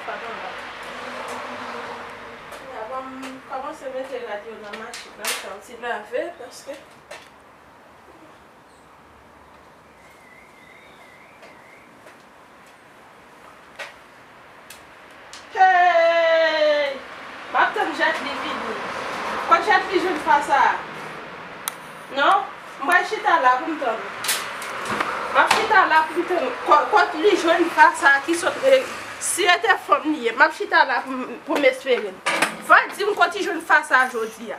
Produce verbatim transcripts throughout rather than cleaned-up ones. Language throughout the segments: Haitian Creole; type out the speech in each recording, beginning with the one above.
Padon la. Avan m kòmanse mete rad yo nan machin nan, m fè yon ti lave, paske Hey! M ap tann Jet Li vini. Kot Jet Li jwenn fa sa a? Non? M pral chita la pou m tann. M ap chita la pou m tann. Kot, kot li jwenn fa sa a ki sot re-, si se te fanm li ye, m ap chita la pou m, pou m espere l. Fò l di m kot li jwenn fa sa a jodi a.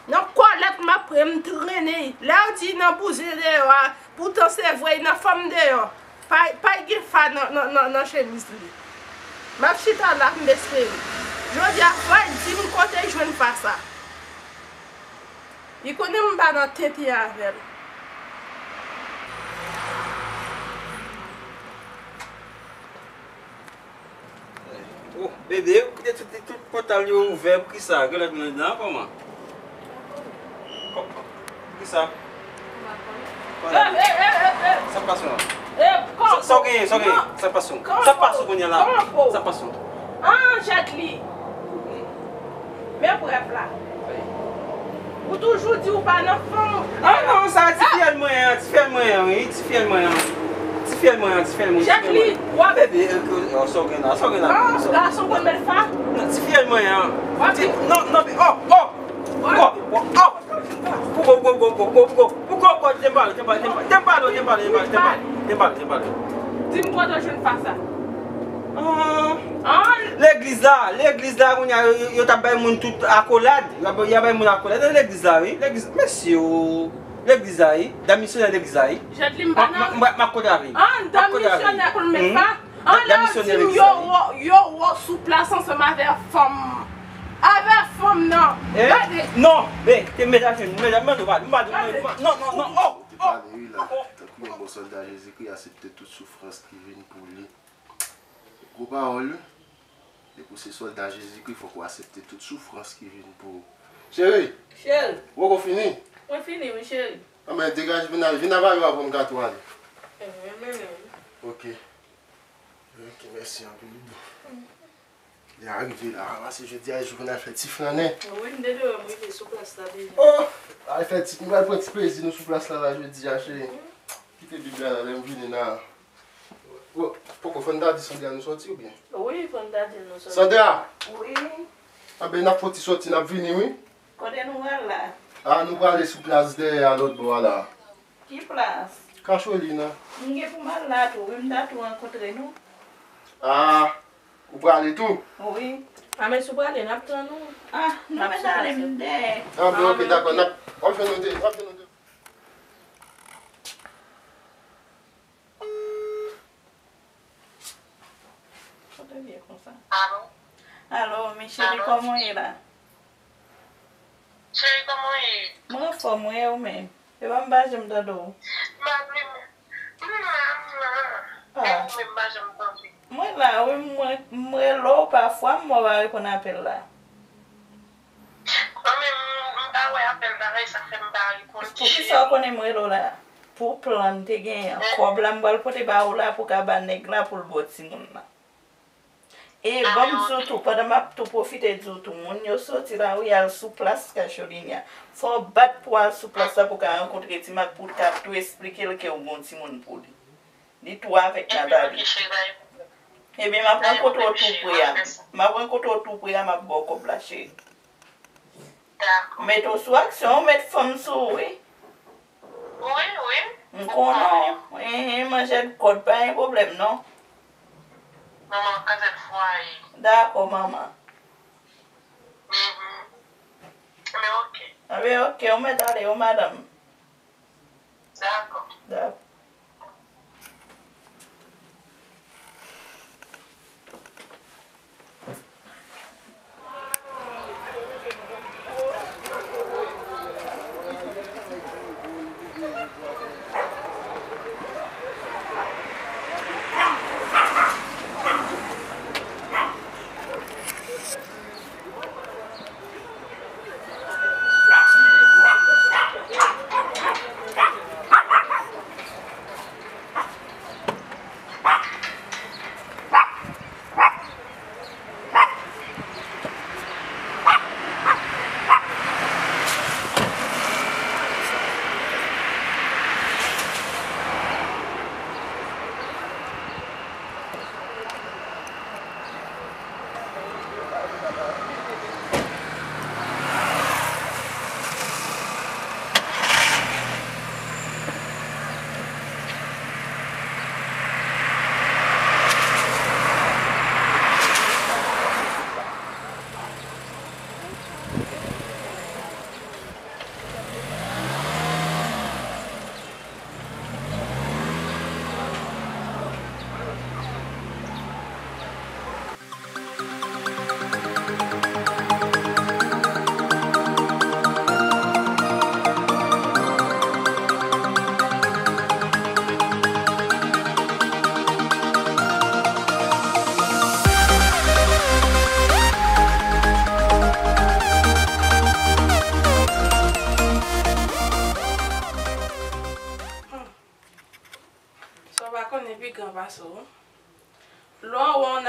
Nan kòlèt m ap pran, m trennen. Lè yo di nan bouzen deyò a, poutan se vre, nan fanm deyò. Pa, pa gen fa nan, nan, nan, nan chemiz li. M ap chita la, m espere. Jodi a, fò l di m kote l jwenn fa sa. Li konnen m pa nan tenten avè l. Oh, bebe, ou kite tout, tout pòt la yo ouvè, poukisa? Gen lòt moun anndan, kòman? Kò-, poukisa? Pale. Sa k pase w? Sa, sa w genyen, sa w genyen? Sa k pase w? Sa k pase w kounye a la? Sa k pase w? Ah, Jet Li. Men prèv la. Ou toujou di ou pa nan fanm. Ah non, sa ti fyèl mwen an, ti fyèl mwen an, wi, ti fyèl mwen an. Ti fyèl mwen an, ti fyèl mwen, ti fyèl mwen. Jet Li, w ap... Bebe, sa w gen la, sa w gen la? Ah, gason konn met fa. Non, ti fyèl mwen an. W ap di... Non, non, oh, oh. Oh, oh, oh. Pouko, pouko, pouko, pouko, pouko, pouko, pouko, pouko. Di m kote w jwenn fa sa. Ah. Ah. Legliz la, legliz la, kounye a, yo, yo, yo t ap bay moun tout akolad. Y ap, y ap bay moun akolad nan legliz la, wi. Legliz, mesye, o. Legliz la, wi. Dam misyonè legliz la, wi. Jet Li, m pa nan... M ap kote avè l. Ah, dam misyonè konn met fa. Ah, lè yo di m yo wo, yo wo sou plas ansanm avè fanm. Avè fanm nan. Gade. Non, men, te met ajenou, men, men, non, non, non, oh, oh, oh. Tankou yon bon sòlda Jezikri, aksepte tout soufrans ki vin pou li. Gwo pawòl, wi. Depi w se sòlda Jezikri, fòk ou aksepte tout soufrans ki vin pou ou. Cheri! Cheri! Ou poko fini? Mwen fini, wi, cheri. Anben, degaje, vin al, vin avè yo avan m gate w ale. Enben, men, men. Ok. Ok, mèsi anpil. Li arive la, pase jodi a, jou pou n al fè ti flannen. Wi, m te dwe rive sou plas la deja. Oh! Al fè ti, nou pral pran ti plezi nou sou plas la, la, jodi a, cheri. Kite Bib la la, lè m vini la. Bon, poko, fò n ta di Sandra nou soti oubyen? Wi, fò n ta di nou soti. Sandra! Wi. Anben, n ap fè yon ti soti, n ap vini, wi. Kote nou pral la? Ah, nou prale sou plas dèyè a lòt bò a la. Ki plas? Kacholina. M gen pou m al la tou, wi, m ta tou rankontre nou. Ah, ou prale tou? Wi. Ah, men si w prale, n ap tann ou. Ah, non, men tale m dèyè. Ah, men ok, dakò, n ap, w ap jwenn nou de, w ap jwenn nou de. Kote l ye konsa? Alo? Alo, mi cheri, kòman w ye la? Cheri, kòman w ye? Mwen anfòm, wi, e ou menm? E pa m pa janm tande w. M pa vle, m la, m la. Ah. E ou menm, m pa janm tande. Mwen la, wi, mwen, m rele w pafwa, m wè w pa reponn apèl la. Mwen menm, m pa wè apèl bagay sa fè m pa reponn. Poukisa w konnen m rele w la? Pou plan m te genyen an. Kòb la m pral pote ba ou la pou w ka ba nèg la pou l ba w timoun nan. E ban m di w tou, pandan m ap tou pwofite di w tou, moun yo soti la wi, y al sou plas Kacholina. Fò w bat pou w al sou plas la pou w ka rankontre Ti Mak pou w ka tou esplike l ke w gen yon timoun pou li. Li tou avèk Nathalie. Ebyen, m ap rankontre w tou pre a. M ap rankontre w tou pre a, m ap ba w kòb la, cheri. Dakò. Mete w sou aksyon, ou met fanm sou ou, wi. Wi, wi. M konnen w. Enhen, manjèt kòd, pa gen pwoblèm, non. Manman, kazèt fwaye. Dakò, manman. Mhm. Men ok. Anben, ok, ou mèt ale, wi, madanm. Dakò. Dakò.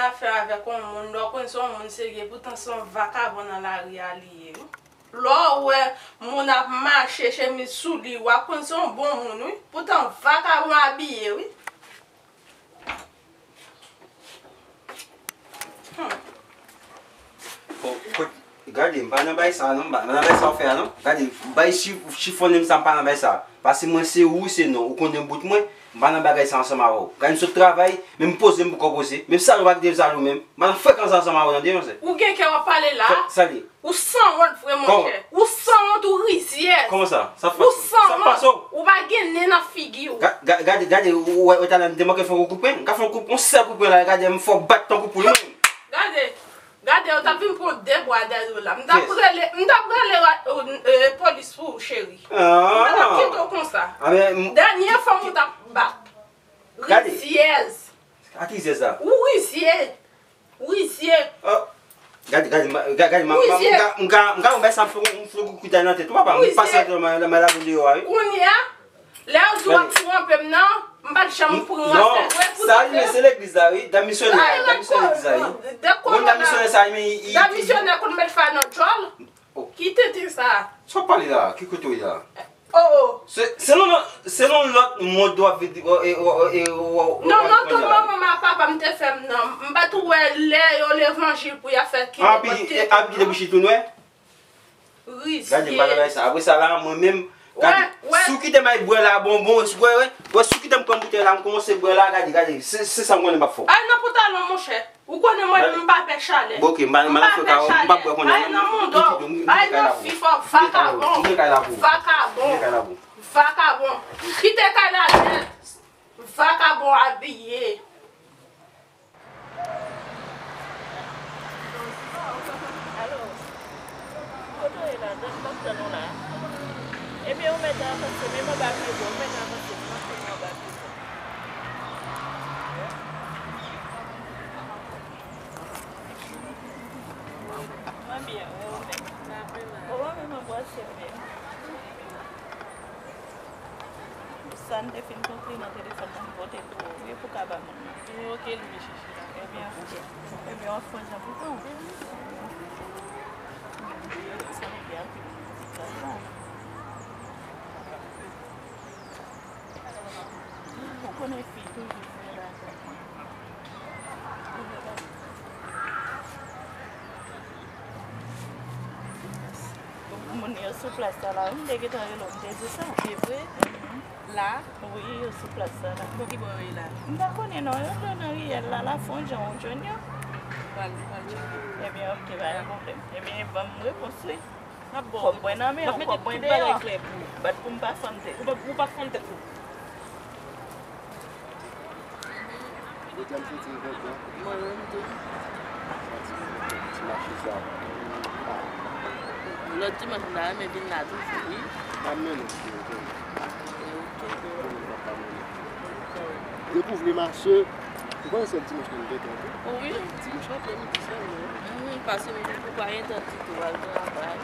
afè avèk yon moun, lè w konn se yon moun serye, poutan se yon vakabon nan lari a li ye, wi. Lè w wè moun ap mache, chemiz sou li, w ap konn se yon bon moun, wi. Poutan vakabon abiye, wi. Hmm. Bon, kout, gade, m pa nan bagay sa a non, m pa nan bagay sa w fè a non. Gade, bay chi-, chifonnen m sa, m pa nan bagay sa a. Paske mwen se ou, se non, ou konnen bout mwen, m pa nan bagay sa ansanm avè w. Gade, m sot travay, men m poze m poko poze. Menm salon pa kite m salon menm. M pa nan frekans ansanm avè w, tande, monchè. Ou gen kè w ap pale la a? Sa li ye? Ou sanwont vre, monchè. Ou sanwont, ou rizyèz. Kòman sa? Sa pase w? Ou sanwont. Sa pase w? Ou pa gen nen nan figi w. Ga-, ga-, gade, gade, ou wè, ou talè m te manke fè w koupwen. M ka fè w koupwen, yon sèl koupwen la, gade, m fè w bat tankou poul, mwen. Gade, gade, ou t ap vin pran de bwa dèyè w la. M t ap rele, m t ap rele ra-, e, polis pou ou, cheri. M pa t ap kite w konsa. Dènye fanm ou t ap bat. Rizyèz. Ak rizyèz la. Ou rizye. Rizye. Oh. Gade, gade, gade, gade, m ka, m ka, m ka, m ka bay sa m fè yon, yon flou kou kouta nan tèt ou, papa. M pase nan maladi deyò a, wi. Kounye a, lè yo di w ap tronpe m nan, m pa t janm pran afè vre pou sa. Sa li men se legliz la, wi. Dam misyonè, dam misyonè legliz la, wi. Bon, dam misyonè sa li men, li. Dam misyonè konn met fay nan djòl. Ki tenten sa? Sa w pale la? Ki kote w ye la? Oh, oh. Se, se nan, se nan lòt mond w ap viv, w, e, w, e, w, w, Non, non, tout manman m ak papa m te fè m nan. M pa tou wè lè yo levanjil pou y ap fè ki nenpòt ki. Api ki te bouch li tou nwè? Rizye. Gade, m pa nan bagay sa. Apre sa la, mwen menm, gade, si w kite m al bwè la bonbon, si w wè, wè, si w kite m pran boutèy la, m kòmanse bwè la, gade, gade, se, se sa m konnen m ap fè w. Al nan pantalon, monchè. Ou konnen mwen menm m pa pè chalè. Bon, ok, m pa, m pa nan fè ka, m pa bwè konnen. Al nan mouda w, al nan fif, vakabon, vakabon, vakabon. Kite kay la nèt, vakabon abiye. Alo, kote w ye la? Dam m ap tann ou la. Ebyen, ou mèt avanse, men m anba pye bò, ou mèt avanse, m ap tann ou anba pye bò. Mwen byen, wi, ou menm? Ou pa menm anbrase m menm. Sa n te fin konkli nan telefòn nan, m pote l pou ou, wi, pou ka ba moun nan. Wi, ok, li vin chèche la. Ebyen, ok. Ebyen, w ap fè jan pou kò w. Sa vle di anpil, sa va. Ou konnen fi toujou vle lajan. Moun yo sou plas sa la, wi, m te gentan rele w, m te di sa. Se vre? La? Wi, yo sou plas sa la. Bò ki bò yo ye la? M pa konnen non, yo dwe nan riyèl la, la fè yon jan ou jwenn yo. M pral, m pral tcheke. Ebyen, ok, pa gen pwoblèm. Ebyen, ban m repons wi. Kòb mwen nan men w, kòb mwen dèyè. Bat pou m pa fann tèt ou. Ou pa, ou pa fann tèt ou. Jodi a m soti revenkè. Mwen menm tou. Ti mache sa. Lòt dimanch m ta renmen vin la toujou wi. Pa mennen m pou revenkè. Ok. Mwen menm m ap pa mennen. Depi w vle mache, ou konnen sèl dimanch mwen m gentan tou. O wi. Dimanch apremidi sèlman. Wi, paske m di pou pa gen tan ditou al travay.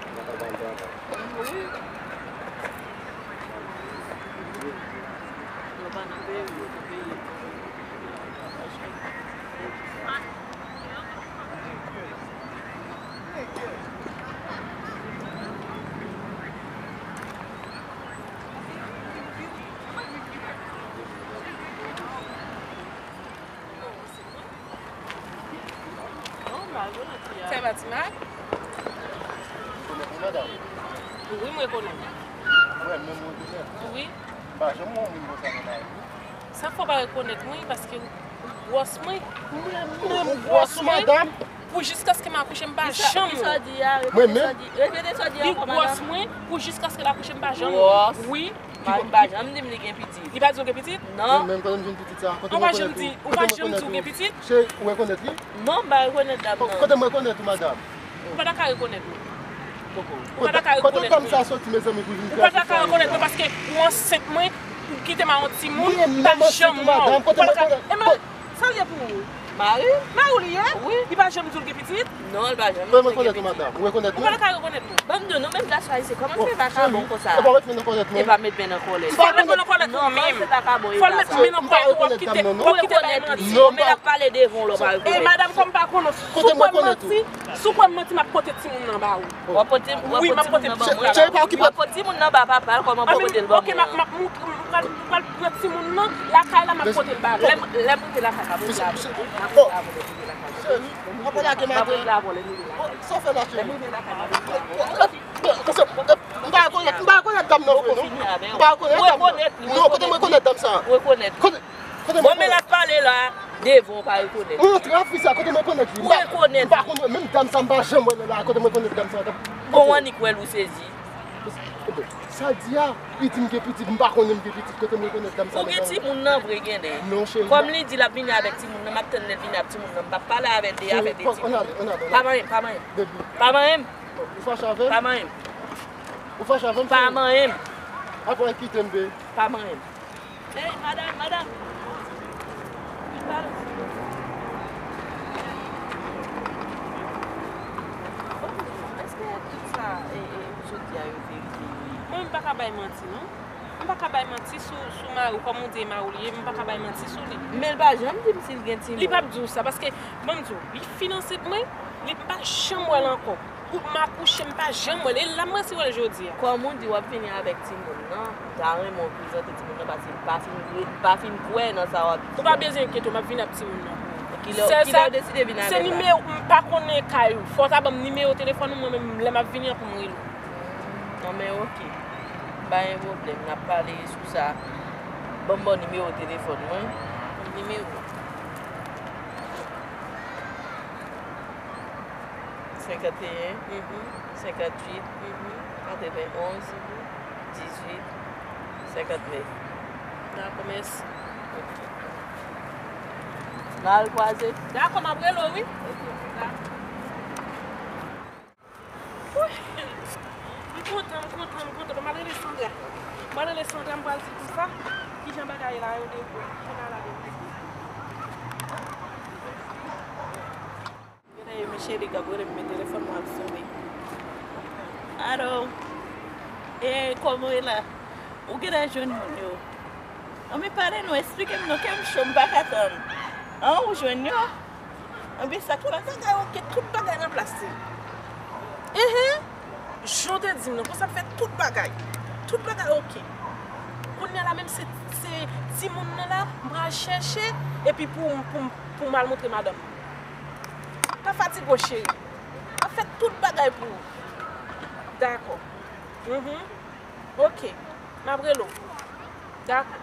Ou pa ka al travay? Wi. Yo pa nan peyi, yo te peye. Sè Fatima? Ou konnen mwen, madanm? Wi, m rekonèt. Mwen menm ou rekonèt? Wi. M pa janm wè yon moun konsa nan lavi. Sa k fè w pa rekonèt mwen, paske ou gwòs mwen. Ou gwòs mwen. Pou jiskaske m akouche, m pa janm. Kisa w di a? Repete sa w di. Repete sa w di ankò, madanm. Li gwòs mwen, pou jiskaske l akouche, m pa janm. Gwòs. Wi. Mari m pa janm di m li gen pitit. Li pa di w gen pitit? Non. Ou menm, kote m jwenn pitit sa? Kote mwen konnen tou? Ou pa janm di w gen pitit? Cheri, ou rekonèt li? Non, m pa rekonèt dam nan. Kote mwen rekonèt ou, madanm? Ou pa ta ka rekonèt mwen. Ou pa ta ka rekonèt mwen. Kote dam sa soti, mezanmi, pou vin fè sa? Ou pa ta ka rekonèt mwen paske ou ansent mwen, ou kite m a yon timoun, m pa janm wè w. Ou pa ta ka. Sa l ye pou ou? Mari? Mari w li ye? Wi. Li pa janm di w l gen pitit? Non, li pa janm di l gen pitit. Mwen rekonèt ou, madanm. Ou rekonèt mwen? Ou pa ka rekonèt mwen. Banm di w, nou menm gason ayisyen, kòman se vakabon konsa? E pa met men nan kòlèt mwen. E pa met men nan kòlèt. Fò l met men nan kòlèt ou menm. Fò l met men nan kòlèt ou, w ap kite, w ap kite bay manti. Non, men l ap pale devan w, lè w pa rekonèt. E madanm, kòm m pa konnen w, si w kwè m manti, si w kwè m manti, m ap pote timoun nan ba ou. W ap pote, w ap pote timoun nan ban mwen. Cheri, pa okipe. W ap pote timoun nan ba papa l, kòman w ap pote l ban mwen? Ok, m ap, m ap, m pral, m pral pran timoun nan lakay la, m ap pote l ba ou. Lè m, lè m rive lakay la, m ap pote l ba ou. M ap pote l ba ou lè m rive lakay la. Cheri, w ap lage maten. M ap pote l ba ou lè m rive lakay la. Sa w fè la, cheri? Lè m rive lakay la, m ap pote l ba ou. M pa rekonèt, m pa rekonèt dam nan vre, non. M pa rekonèt dam nan. Non, kote m rekonèt dam sa? Ou rekonèt. Kote, kote m rekonèt? Bon, men l ap pale la, devan w pa rekonèt. Mwen antre ak fi sa, kote m rekonèt li? Ou rekonèt. M pa konn menm dam sa, m pa janm wè l la, kote m rekonèt dam sa? Bon, w annik wè l ou sezi. Sa l di a, li di m gen pitit, m pa konnen m gen pitit, kote m rekonèt dam sa? Ou gen timoun nan vre, gen de. Non, cheri. Kòm li di l ap vini avèk timoun nan, m ap tann lè l vini ak timoun nan, m p ap pale avè l de afè de timoun. Ann ale, ann ale, ann ale. Pa manyen m, pa manyen m. Baby. Pa manyen m. Ou fache avè m? Pa manyen m. Ou fache avè m, cheri? Pa manyen m. Apa w kite m, baby? Pa manyen m. Ey, madanm, madanm. Vin pale. Èske tout sa, e, e, ou sot di a yo verite yo ye? Mwen, m pa ka bay manti, non. M pa ka bay manti sou, sou mari w, kòm ou di e mari w li ye, m pa ka bay manti sou li. Men l pa janm di m si l gen timoun. Li p ap di w sa, paske, ban m di w, li finanse mwen, li, m pa janm wè l ankò. Pou m akouche, m pa janm wè l. E la m resi wè l jodi a. Kòm ou di w ap vini avèk timoun nan, m ta renmen w prezante timoun nan, paske m pa fin, m pa fin kwè nan sa w ap di. Ou pa bezwen enkyete w, m ap vini ak timoun nan. Kilè, kilè w deside vin avè l la? Se nimewo, m pa konnen kay ou. Fò w ta ban m nimewo telefòn ou, mwen menm, lè m ap vini an pou m rele w. Non, men oke. Pa gen pwoblèm, n ap pale sou sa. Ban m ba w nimewo telefòn mwen. Nimewo. Senkanteyen, senkantuit, katrevenonz, dizuit, senkantnèf. Dakò, mèsi. N al kwaze. Dakò, m ap rele w, wi. Dakò. Wi. M kontan, m kontan, m kontan. Bon, m al rele Sandra. M al rele Sandra, m pral di l konsa. Kijan bagay la yo dewoule? Kijan bagay la dewoule? Genlè e Michele k ap rele m, men telefòn mwen ap sonnen. Alo? E, kòman w ye la? Ou genlè jwenn moun yo? Anben pale non, esplike m non, kè m cho, m pa ka tann. An, ou jwenn yo? Anben sa k pase? Tout bagay oke, tout bagay nan plas li. Enhen. Jan w te di m nan, konsa m fè tout bagay. Tout bagay oke. Kounye a la menm se, se timoun nan la, m pral chèche, epi pou, pou, pou m al montre madanm. Pa fatige w, cheri. M ap fè tout bagay pou ou. Dakò. Mhm. Oke. M ap rele w. Dakò.